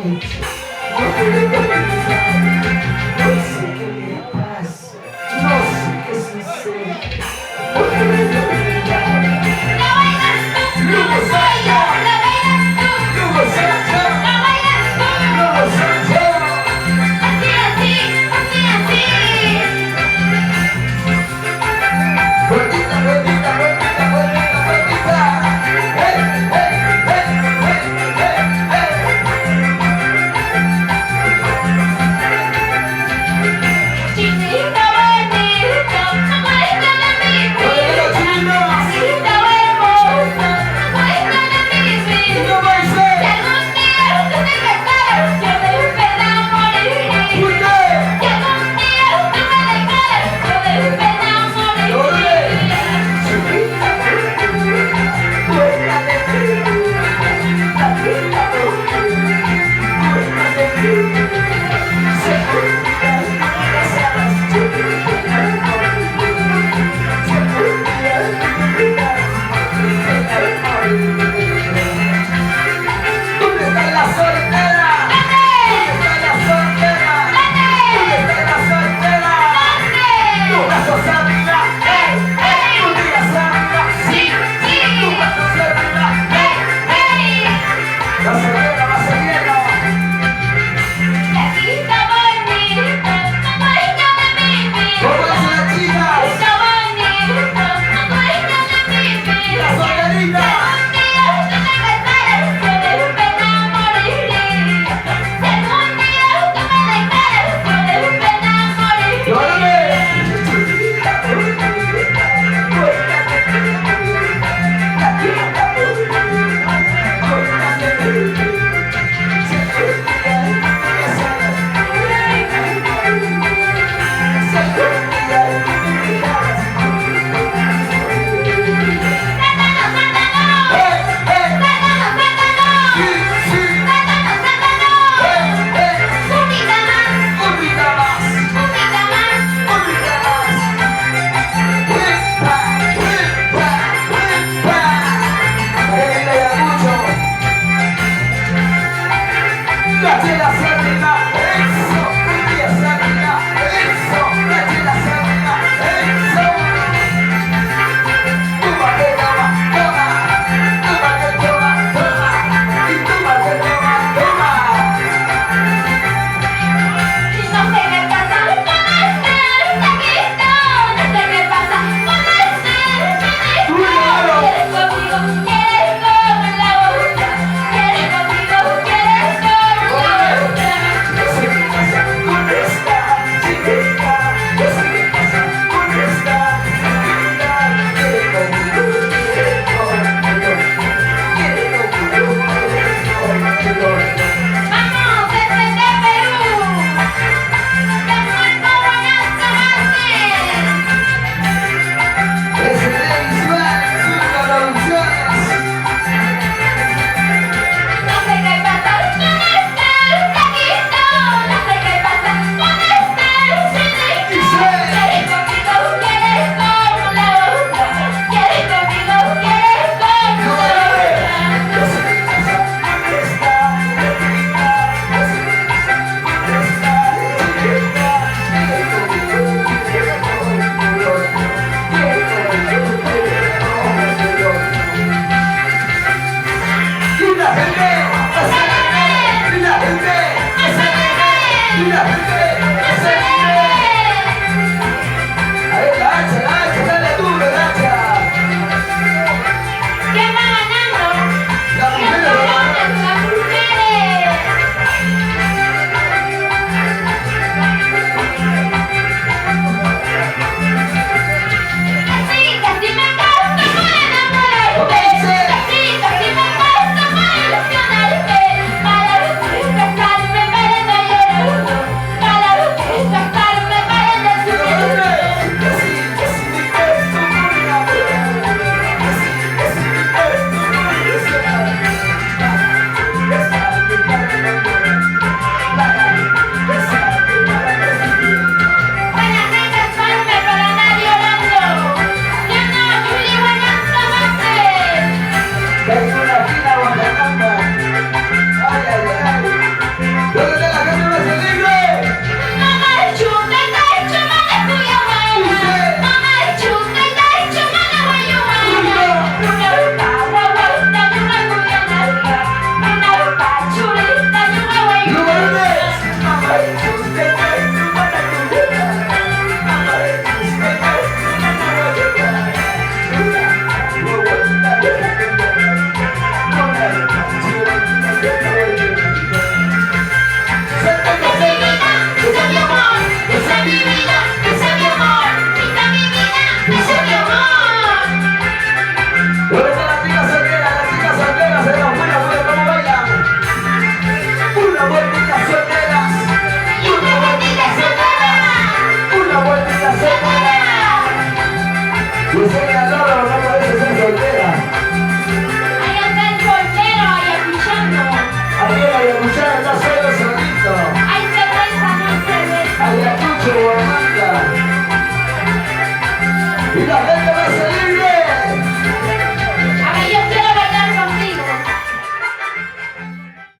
Hecho. No puedo pensar, no sé qué me pasa, no sé qué sucede. No puedo olvidar. ¡La bailas tú! Lugo Sancho, ¡La bailas tú! Lugo Sancho, ¡La bailas tú! Lugo Sancho. Así, así, así, así. Gordita, gordita, gordita, gordita, gordita. Hey, hey, hey, hey, hey, hey. Chinito bonito, amorito de mi ¿Dónde vida. los chinos? Chinito hermoso, amorito de mi ¿Y vida. cómo Si dice? algún día tú te casaras, yo de pena moriría. ¡Usted! Si algún día tú me dejaras, yo de pena ¡Ole! moriría. Chiquita, buena de ti, chiquita, buena de ti. Se cumplirán las alas, chiquita, se cumplirán las. ¿Dónde está la soltera? ¿Dónde? ¿Dónde está la soltera? ¿Dónde? ¿Dónde está la soltera? ¿Dónde? Tu brazo arriba, ¡Ey, ey! tu días arriba, ¡Sí, sí! tu brazos arriba. ¡Ey, ey! La soltera.